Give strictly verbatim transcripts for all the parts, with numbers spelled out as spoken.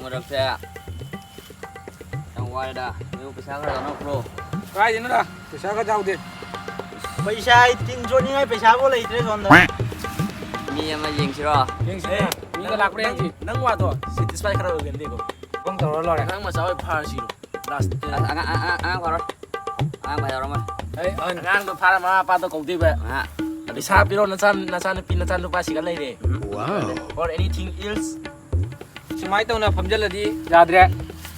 ꯃꯔꯛꯁꯦ ꯌꯥꯝ ꯋꯥꯔꯦꯗ꯫ ꯅꯣꯏꯕꯨ ꯄꯩꯁꯥ ꯈꯔ ꯌꯥꯎꯅꯈ꯭ꯔꯣ꯫ ꯀꯥꯏꯗꯩꯅꯣꯗ? ꯄꯩꯁꯥ ꯈꯔ ꯌꯥꯎꯗꯦ꯫ ꯄꯩꯁꯥ ꯑꯩ ꯇꯤꯟ ꯌꯣꯠꯅꯤꯡꯉꯥꯏ ꯄꯩꯁꯥꯐꯥꯎ ꯂꯩꯇ꯭ꯔꯦ ꯁꯣꯝꯗ꯫ ꯃꯤ ꯑꯃ ꯌꯦꯡꯁꯤꯔꯣ? ꯌꯦꯡꯁꯤ꯫ ꯑꯦ, ꯃꯤꯒ ꯂꯥꯛꯄ꯭ꯔꯥ ꯌꯦꯡꯁꯤ꯫ ꯅꯪ ꯋꯥꯗꯣ satisfy ꯈꯔ ꯑꯣꯏꯒꯟꯗꯦꯀꯣ꯫ ꯐꯣꯟ ꯇꯧꯔ ꯂꯣꯏꯔꯦ꯫ ꯑꯉꯥꯡ ꯃꯆꯥ ꯍꯣꯏ ꯐꯥꯔꯁꯤꯔꯣ? Last꯫ ꯑꯁ, ꯑꯉꯥꯡ, ꯑꯉꯥꯡ, ꯑꯉꯥꯡ ꯐꯥꯔꯣꯏ꯫ ꯑꯉꯥꯡ ꯐꯥꯔꯣꯏ꯫ ꯑꯩ ꯑꯍꯟ꯫ ꯑꯉꯥꯡꯗꯣ ꯐꯥꯔ ꯃꯃꯥ ꯃꯄꯥꯗꯣ ꯀꯧꯗꯣꯏꯕ꯫ ꯑ꯫ ꯄꯩꯁꯥ ꯄꯤꯔꯣ, ꯅꯆꯥ, ꯅꯆꯥꯅꯨꯄꯤ, ꯅꯆꯥꯅꯨꯄꯥꯁꯤꯒ ꯂꯩꯔꯦ꯫ Wow꯫ Or anything else? ꯁꯨꯃꯥꯏꯅ ꯇꯧꯅ ꯐꯝꯖꯜꯂꯗꯤ ꯌꯥꯗ꯭ꯔꯦ꯫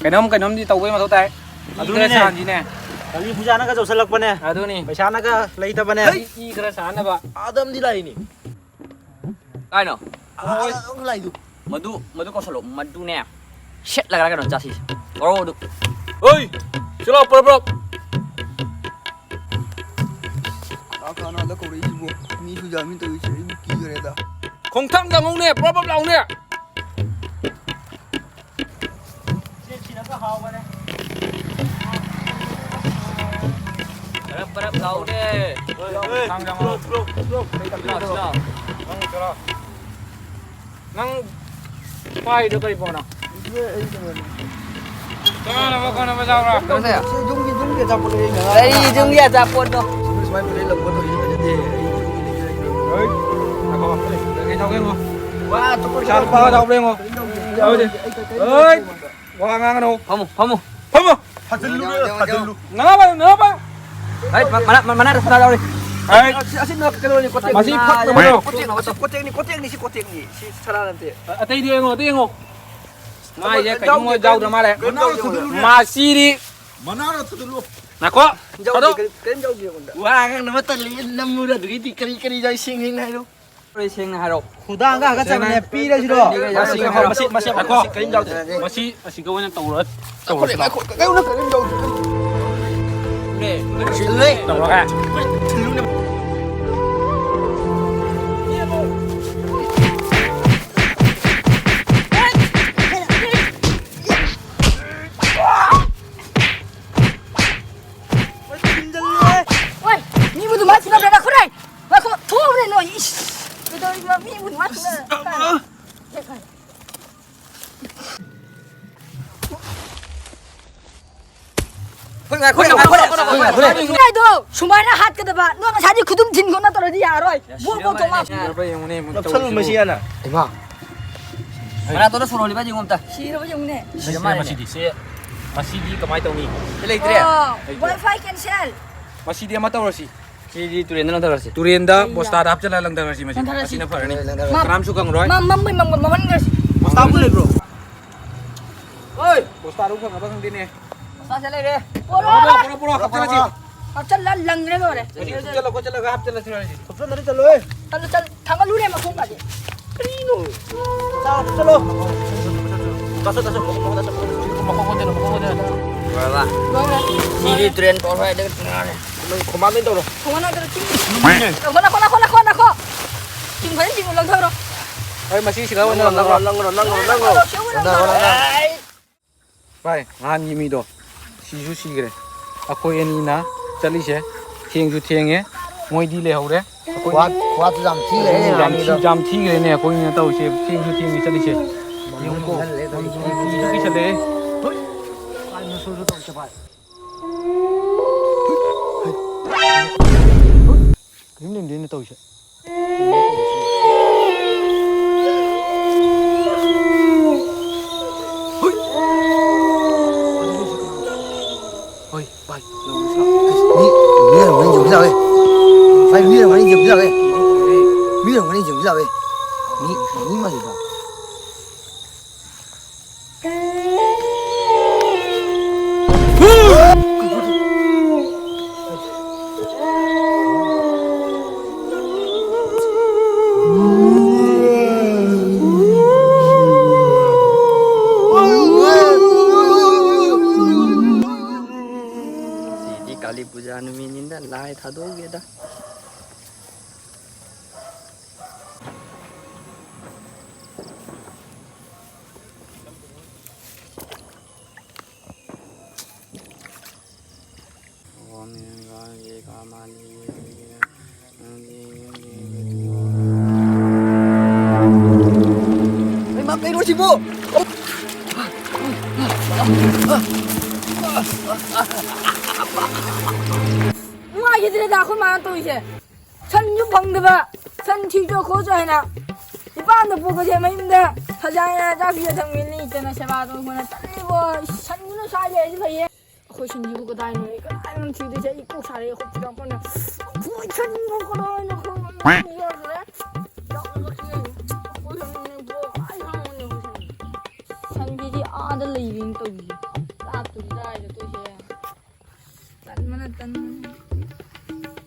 ꯀꯩꯅꯣꯝ, ꯀꯩꯅꯣꯝꯗꯤ ꯇꯧꯕꯩ ꯃꯊꯧ ꯇꯥꯏ꯫ ꯃꯤ ꯈꯔ ꯑꯗꯨꯅꯤꯅꯦ꯫ ꯁꯥꯍꯟꯁꯤꯅꯦ꯫ ꯀꯥꯂꯤ ꯄꯨꯖꯥꯅꯒ ꯆꯧꯁꯜꯂꯛꯄꯅꯦ꯫ ꯑꯗꯨꯅꯤ꯫ ꯄꯩꯁꯥꯅꯒ ꯂꯩꯇꯕꯅꯦ꯫ ꯍꯩ! ꯃꯤ ꯈꯔ ꯁꯥꯍꯟꯅꯕ꯫ ꯑꯥꯗ ꯑꯃꯗꯤ ꯂꯥꯛꯏꯅꯦ꯫ ꯀꯥꯏꯅꯣ? ꯑꯥꯗ ꯑꯃ ꯂꯥꯛꯏꯗꯨ꯫ ꯃꯗꯨ, ꯃꯗꯨ ꯀꯧꯁꯜꯂꯣ꯫ ꯃꯗꯨꯅꯦ꯫ ꯁꯦꯠꯂꯒ ꯀꯩꯅꯣ ꯆꯥꯁꯤꯁꯦ꯫ ꯀꯧꯔꯣ ꯑꯗꯨ꯫ ꯍꯣꯏ! ꯁꯤ ꯂꯥꯎ, ꯄ꯭ꯔꯞ, ꯄ꯭ꯔꯞ꯫ ꯀꯅꯥ ꯀꯅꯥꯗ ꯀꯧꯔꯛꯏꯁꯤꯕꯣ? ꯃꯤꯁꯨ ꯌꯥꯝꯃꯤ ꯇꯧꯔꯤꯁꯦ, ꯑꯩꯕꯨ ꯀꯤꯈ꯭ꯔꯦꯗ꯫ ꯈꯣꯡꯊꯥꯡꯗ ꯉꯧꯅꯦ, ꯄ꯭ꯔꯞ ꯄ꯭ꯔꯞ ꯂꯥꯎꯅꯦ꯫ ꯄ꯭ꯔꯞ ꯄ꯭ꯔꯞ ꯂꯥꯎꯅꯦ꯫ ꯈꯣꯡꯊꯥꯡꯗ ꯉꯧ꯫ ꯁꯤ ꯂꯥꯎ, ꯁꯤ ꯂꯥꯎ꯫ ꯅꯪ ꯄꯥꯏꯗꯣ ꯀꯔꯤ ꯄꯣꯠꯅꯣ? ꯆꯥꯅꯕ ꯈꯣꯠꯅꯕ ꯌꯥꯎꯕ꯭ꯔꯥ? ꯀꯩꯅꯣꯁꯦ꯫ ꯁꯤ ꯌꯨꯝꯒꯤ, ꯌꯨꯝꯒꯤ ꯑꯆꯥꯄꯣꯠ ꯂꯩꯔꯤꯅꯦ꯫ ꯀꯔꯤ ꯌꯨꯝꯒꯤ ꯑꯆꯥꯄꯣꯠꯅꯣ? ꯁꯨꯃꯥꯏꯅ ꯄꯨꯔꯛꯏ ꯂꯪꯕ ꯇꯧꯔꯤꯁꯦ ꯐꯖꯗꯦ꯫ ꯑꯩ ꯌꯨꯝꯒꯤ ꯂꯩꯖꯔꯒꯦ꯫ ꯍꯣꯏ꯫ ꯉꯥꯏꯈꯣ꯫ ꯀꯩ ꯇꯧꯒꯦ ꯌꯦꯡꯉꯣ꯫ ꯋꯥ, ꯑꯇꯣꯞꯄ ꯄꯩꯁꯥ ꯂꯨꯄꯥ ꯑꯃ ꯌꯥꯎꯕ꯭ꯔꯥ ꯌꯦꯡꯉꯣ꯫ ꯌꯥꯎꯗꯦ꯫ ꯍꯣꯏ꯫ ꯋꯥ ꯉꯥꯡꯒꯅꯨ꯫ ꯐꯝꯃꯨ, ꯐꯝꯃꯨ꯫ ꯐꯝꯃꯨ꯫ ꯐꯝꯃꯣ꯫ ꯊꯥꯖꯤꯜꯂꯨ, ꯊꯥꯖꯤꯜꯂꯨ꯫ ꯅꯪ ꯂꯥꯛꯑꯣ, ꯅꯪ ꯂꯥꯛꯑꯣ꯫ ꯍꯩ, ꯃ-, ꯃꯅꯥ-, ꯃ-, ꯃꯅꯥꯗ ꯁꯅꯥ ꯌꯥꯎꯔꯤ꯫ ꯍꯩ꯫ ꯑꯁꯤ, ꯑꯁꯤꯅ ꯀꯩꯅꯣꯅꯤ, ꯀꯣꯇꯦꯛꯅꯤ꯫ ꯃꯁꯤ ꯐꯛꯅꯕꯗꯣ꯫ ꯀꯣꯇꯦꯛ, ꯑꯁꯤ ꯀꯣꯇꯦꯛꯅꯤ, ꯀꯣꯇꯦꯛꯅꯤ, ꯁꯤ ꯀꯣꯇꯦꯛꯅꯤ꯫ ꯁꯤ ꯁꯅꯥ ꯅꯠꯇꯦ꯫ ꯑ-, ꯑꯇꯩꯗꯤ ꯌꯦꯡꯉꯣ, ꯑꯇꯩ ꯌꯦꯡꯉꯣ꯫ ꯃꯥꯏꯁꯦ ꯌꯥꯎꯗꯦ, ꯀꯩꯅꯣ ꯌꯥꯎꯗ꯭ꯔ ꯃꯥꯜꯂꯦ꯫ ꯀꯩꯝ ꯌꯥꯎꯗꯦ, ꯌꯥꯎꯗꯦ꯫ ꯃꯁꯤꯗꯤ꯫ ꯃꯅꯥꯗ ꯊꯥꯖꯤꯜꯂꯨ꯫ ꯉꯥꯏꯈꯣ꯫ ꯌꯥꯎꯗꯦ, ꯊꯥꯗꯣꯛ꯫ ꯀꯔꯤ-, ꯀꯔꯤꯝ ꯌꯥꯎꯗꯦ ꯑꯩꯉꯣꯟꯗ꯫ ꯋꯥ ꯉꯥꯡꯅꯕ ꯇꯜꯂꯤ, ꯅꯝꯃꯨꯔ ꯑꯗꯨꯒꯤꯗꯤ ꯀꯔꯤ ꯀꯔꯤ ꯌꯥꯎꯏ ꯁꯦꯡ ꯁꯦꯡꯅ ꯍꯥꯏꯔꯣ꯫ ꯍꯣꯔꯦꯟ ꯁꯦꯡꯅ ꯍꯥꯏꯔꯣ꯫ ꯈꯨꯗꯥꯡꯒ ꯍꯥꯏꯒꯠꯆꯕꯅꯦ, ꯄꯤꯔꯁꯤꯔꯣ? ꯄꯤꯔꯒꯦ, ꯌꯥꯁꯤꯡ ꯍꯥꯏꯔꯣ꯫ ꯃꯁꯤ, ꯃꯁꯤ, ꯉꯥꯏꯈꯣ꯫ ꯃꯁꯤ ꯀꯔꯤꯝ ꯌꯥꯎꯗꯦ꯫ ꯃꯁꯤ ꯑꯁꯤꯒ ꯑꯣꯏꯅ ꯇꯧꯔ-, ꯉꯥꯏꯈꯣ, ꯇꯧꯔꯁꯤꯔꯣ? ꯉꯥꯏꯈꯣ, ꯀꯩꯅꯣ ꯀꯔꯤꯝ ꯌꯥꯎꯗꯦ꯫ ꯅꯦ, ꯇꯧꯔꯒ꯫ ꯍꯣꯏ, ꯃꯤꯕꯨ ꯑꯗꯨꯃꯥꯏꯅ ꯐꯨꯅꯕ꯭ꯔꯥ, ꯈꯨꯔꯥꯏ? ꯉꯥꯏꯈꯣ, ꯊꯣꯛꯎꯔꯦ ꯅꯣꯏ, ꯏꯁ! ꯀꯩꯗꯧꯔꯤꯕ? ꯃꯤꯕꯨ ꯑꯗꯨꯃꯥꯏꯅ ꯐꯨꯅ-, ꯑꯁ, ꯑꯃ꯫ ꯉꯥꯏꯈꯣ, ꯉꯥꯏꯈꯣ, ꯉꯥꯏꯈꯣ, ꯉꯥꯏꯈꯣ, ꯉꯥꯏꯈꯣ, ꯉꯥꯏꯈꯣ꯫ ꯅꯣꯏꯗꯣ ꯁꯨꯃꯥꯏꯅ ꯍꯥꯠꯀꯗꯕ꯫ ꯅꯣꯏ ꯉꯁꯥꯏꯗꯤ ꯈꯨꯗꯨꯝ ꯊꯤꯟ ꯈꯣꯠꯅ ꯇꯧꯔꯗꯤ ꯌꯥꯔꯣꯏ꯫ ꯕꯣ, ꯕꯣ, ꯇꯣꯡꯉꯣ꯫ ꯁꯤꯔꯕ ꯌꯦꯡꯉꯨꯅꯦ, ꯃꯨꯟ ꯅꯞꯁꯜꯂꯨ ꯇꯧꯔꯤꯁꯤꯕꯨ꯫ ꯃꯁꯤ ꯍꯥꯟꯅ꯫ ꯏꯃꯥ꯫ ꯃꯅꯥꯇꯣꯟꯗ ꯁꯣꯔ ꯍꯣꯜꯂꯤꯕ ꯌꯦꯡꯉꯨ ꯑꯝꯇ꯫ ꯁꯤꯔꯕ ꯌꯦꯡꯉꯨꯅꯦ꯫ ꯁꯤꯔ ꯃꯥꯜꯂꯦꯅꯦ꯫ ꯃꯁꯤꯗꯤ, ꯁꯤ, ꯃꯁꯤꯗꯤ ꯀꯃꯥꯏꯅ ꯇꯧꯅꯤ? ꯁꯤ ꯂꯩꯇ꯭ꯔꯦ? ꯑꯣ, ꯂꯩꯇ꯭ꯔꯦ꯫ WiFi cancel꯫ ꯃꯁꯤꯗꯤ ꯑꯃ ꯇꯧꯔꯁꯤ꯫ ꯁꯤꯗꯤ ꯇꯨꯔꯦꯟꯗ ꯂꯪꯊꯔꯁꯤ꯫ ꯇꯨꯔꯦꯟꯗ ꯑꯩꯌꯥ꯫ ꯕꯣꯁꯇꯥꯗ ꯍꯥꯞꯆꯤꯜꯂ ꯂꯪꯊꯔꯁꯤ ꯃꯁꯤ꯫ ꯂꯪꯊꯔꯁꯤ꯫ ꯃꯁꯤꯅ ꯐꯔꯅꯤ꯫ ꯂꯪꯊꯔꯁꯤ꯫ ꯃꯥ-, ꯀꯅꯥꯝꯁꯨ ꯈꯪꯉꯔꯣꯏ꯫ ꯃꯥ-, ꯃꯝꯕꯩ ꯃꯝ-, ꯃꯃꯟꯈ꯭ꯔꯁꯤ꯫ ꯕꯣꯁꯇꯥꯕꯨ ꯂꯩꯕ꯭ꯔꯣ? ꯑꯣꯏ! ꯕꯣꯁꯇꯥꯗꯨ ꯐꯪꯉꯕ ꯈꯪꯗꯦꯅꯦ꯫ ꯕꯣꯁꯇꯥꯁꯦ ꯂꯩꯔꯦ꯫ ꯄꯣꯔꯣ! ꯄꯣꯔꯣ, ꯄꯣꯔꯣ, ꯄꯣꯔꯣ, ꯍꯥꯞꯆꯤꯜꯂꯁꯤ꯫ ꯍꯥꯞꯆꯤꯜꯂ ꯂꯪꯈ꯭ꯔꯦ ꯂꯣꯏꯔꯦ꯫ ꯃꯁꯤ ꯊꯨꯞꯆꯜꯂꯣ, ꯈꯣꯠꯆꯜꯂꯒ ꯍꯥꯞꯆꯤꯜꯂꯁꯤ ꯍꯥꯏꯁꯤ꯫ ꯊꯨꯞꯆꯜꯂꯗꯤ ꯆꯠꯂꯣꯏ꯫ ꯆꯠꯂꯣ, ꯆꯠꯂꯣ꯫ ꯊꯥꯡꯒꯠꯂꯨꯅꯦ ꯃꯈꯣꯡꯒꯁꯦ꯫ ꯀꯔꯤꯅꯣ? ꯆꯥꯎ, ꯆꯠꯂꯣ꯫ ꯇꯥꯁꯣ, ꯇꯥꯁꯣ, ꯃꯈꯣꯡ, ꯃꯈꯣꯡ ꯇꯥꯁꯣ, ꯃꯈꯣꯡ, ꯃꯈꯣꯡ ꯀꯣꯟꯁꯤꯜꯂꯣ, ꯃꯈꯣꯡ ꯀꯣꯟꯁꯤꯜꯂꯣ꯫ ꯂꯣꯏꯔꯕ? ꯂꯣꯏꯔꯦ꯫ ꯁꯤꯗꯤ ꯇꯨꯔꯦꯟ ꯄꯥꯎ ꯍꯥꯏꯗꯒ ꯇꯨꯔꯦꯜꯅꯦ꯫ ꯅꯪ ꯈꯣꯡꯕꯥꯟꯗ ꯇꯧꯔꯣ꯫ ꯈꯣꯡꯕꯥꯟ ꯍꯥꯏꯗꯔꯣ, ꯆꯤꯡ꯫ ꯅꯥꯈꯣ, ꯅꯥꯈꯣ, ꯅꯥꯈꯣ, ꯅꯥꯈꯣ, ꯅꯥꯈꯣ꯫ ꯆꯤꯡ ꯐꯖꯅ ꯆꯤꯡꯉꯨ, ꯂꯪꯊꯔꯣ꯫ ꯑꯩ ꯃꯁꯤ ꯁꯤꯡꯒ ꯑꯣꯏꯅ ꯂꯪꯉꯣ, ꯂꯪꯉꯣ, ꯂꯪꯉꯣ, ꯂꯪꯉꯣ, ꯂꯪꯉꯣ꯫ ꯂꯪꯉꯣ, ꯂꯪꯉꯣ, ꯂꯪꯉꯣ꯫ ꯚꯥꯏ, ꯅꯍꯥꯟꯒꯤ ꯃꯤꯗꯣ ꯁꯤꯁꯨ ꯁꯤꯈ꯭ꯔꯦ꯫ ꯑꯩꯈꯣꯏ ꯑꯅꯤꯅ ꯆꯠꯂꯤꯁꯦ ꯊꯦꯡꯁꯨ ꯊꯦꯡꯉꯦ, ꯃꯣꯏꯗꯤ ꯂꯩꯍꯧꯔꯦ꯫ ꯑꯩꯈꯣꯏ ꯈꯨꯍꯥꯠ-, ꯈꯨꯍꯥꯠꯁꯨ ꯌꯥꯝ ꯊꯤ ꯂꯩꯔꯦꯅꯦ ꯌꯥꯝ ꯊꯤ-, ꯅꯍꯥꯟꯒꯤꯗꯣ꯫ ꯌꯥꯝ ꯊꯤꯈ꯭ꯔꯦꯅꯦ ꯑꯩꯈꯣꯏꯅ ꯇꯧꯔꯤꯁꯦ, ꯊꯦꯡꯁꯨ ꯊꯦꯡꯉꯦ ꯆꯠꯂꯤꯁꯦ꯫ ꯌꯦꯡꯉꯨꯀꯣ, ꯃꯝꯁꯨ ꯀꯤꯁꯜꯂꯛꯑꯦ꯫ ꯀꯤꯁꯜꯂꯛꯑꯦ꯫ ꯀꯤꯁꯜꯂꯛꯑꯦ꯫ ꯀꯔꯤꯝ ꯂꯦꯡꯗꯦꯅꯦ ꯇꯧꯔꯤꯁꯦ꯫ ꯍꯣꯏ, ꯚꯥꯏ, ꯂꯧꯔꯁꯤ ꯂꯥꯎ꯫ ꯃꯤ, ꯃꯤ ꯑꯣꯏꯔꯝꯒꯅꯤ ꯌꯦꯡꯕ ꯂꯥꯎꯋꯦ꯫ ꯚꯥꯏ, ꯃꯤ ꯑꯣꯏꯔꯝꯒꯅꯤ ꯌꯦꯡꯕ ꯂꯥꯎꯋꯦ꯫ ꯃꯤ ꯑꯣꯏꯔꯝꯒꯅꯤ ꯌꯦꯡꯕ ꯂꯥꯎꯋꯦ꯫ ꯃꯤ, ꯃꯤ ꯃꯥꯜꯂꯤꯗ꯫ ꯉꯁꯤꯗꯤ ꯀꯥꯂꯤ ꯄꯨꯖꯥ ꯅꯨꯃꯤꯠꯅꯤꯅ ꯂꯥꯏ ꯊꯥꯗꯣꯛꯎꯒꯦꯗ꯫ ꯍꯩꯃꯥ, ꯀꯩꯅꯣ ꯁꯤꯕꯣ? ꯅꯨꯡꯉꯥꯏꯈꯤꯗ꯭ꯔꯦꯗ ꯑꯩꯈꯣꯏ ꯃꯥꯅ ꯇꯧꯔꯤꯁꯦ꯫ ꯁꯟꯁꯨ ꯐꯪꯗꯕ, ꯁꯟ ꯊꯤꯔꯨꯆꯣ ꯈꯣꯠꯆꯣ ꯍꯥꯏꯅ꯫ ꯏꯄꯥꯝꯗ ꯄꯣꯛꯄꯁꯦ ꯃꯌꯨꯝꯗ ꯐꯖꯅ ꯆꯥꯛ ꯄꯤꯖ ꯊꯝꯃꯤ, ꯂꯤꯛꯇꯅ ꯁꯦꯕꯥ ꯇꯧꯗꯅ ꯇꯜꯂꯤꯕꯣ꯫ ꯁꯟꯗꯨꯅ ꯁ꯭ꯋꯥꯏ ꯂꯩꯔꯗꯤ ꯐꯩꯌꯦ꯫ ꯑꯩꯈꯣꯏ ꯁꯟꯁꯤꯕꯨ ꯀꯗꯥꯏꯅꯣ? ꯀꯗꯥꯏꯅꯣ ꯊꯤꯗꯣꯏꯁꯦ? ꯑꯩ ꯀꯣꯛ ꯁꯥꯔꯦ꯫ ꯑꯩꯈꯣꯏ ꯄꯨꯔꯥ ꯀꯣꯟꯅ ꯑꯩꯈꯣꯏ ꯁꯟꯕꯨ ꯀꯗꯥꯏꯅꯣ ꯈꯪꯗꯦ꯫ ꯌꯥꯗ꯭ꯔꯦ꯫ ꯌꯥꯝ ꯅꯣꯛꯅꯤꯡꯉꯦ꯫ ꯑꯩꯈꯣꯏ ꯁꯟꯁꯤꯕꯨ ꯀꯥꯏ ꯈꯪꯉꯝꯒꯅꯤ ꯑꯩꯈꯣꯏ ꯁꯟꯁꯦ? ꯁꯟꯁꯤꯗꯤ ꯑꯥꯗ ꯂꯩꯔꯦꯅ ꯇꯧꯔꯤꯁꯦ꯫ ꯂꯥꯞꯇꯣꯔꯤ ꯀꯗꯥꯏꯗ ꯇꯣꯏꯁꯦ? ꯇꯟꯕꯅ ꯇꯟꯕꯅ꯫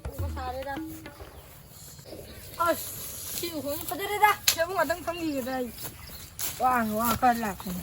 ꯀꯣꯛꯀ ꯁꯥꯔꯦꯗ꯫ ꯑꯁ, ꯁꯤ ꯎꯈꯣꯡꯁꯤ ꯐꯖꯔꯦꯗ꯫ ꯁꯤ ꯑꯃꯨꯛ ꯉꯥꯛꯇꯪ ꯐꯝꯈꯤꯒꯦꯗ ꯑꯩ꯫ ꯋꯥ, ꯋꯥ ꯈꯔ ꯂꯥꯛꯄꯅꯦ꯫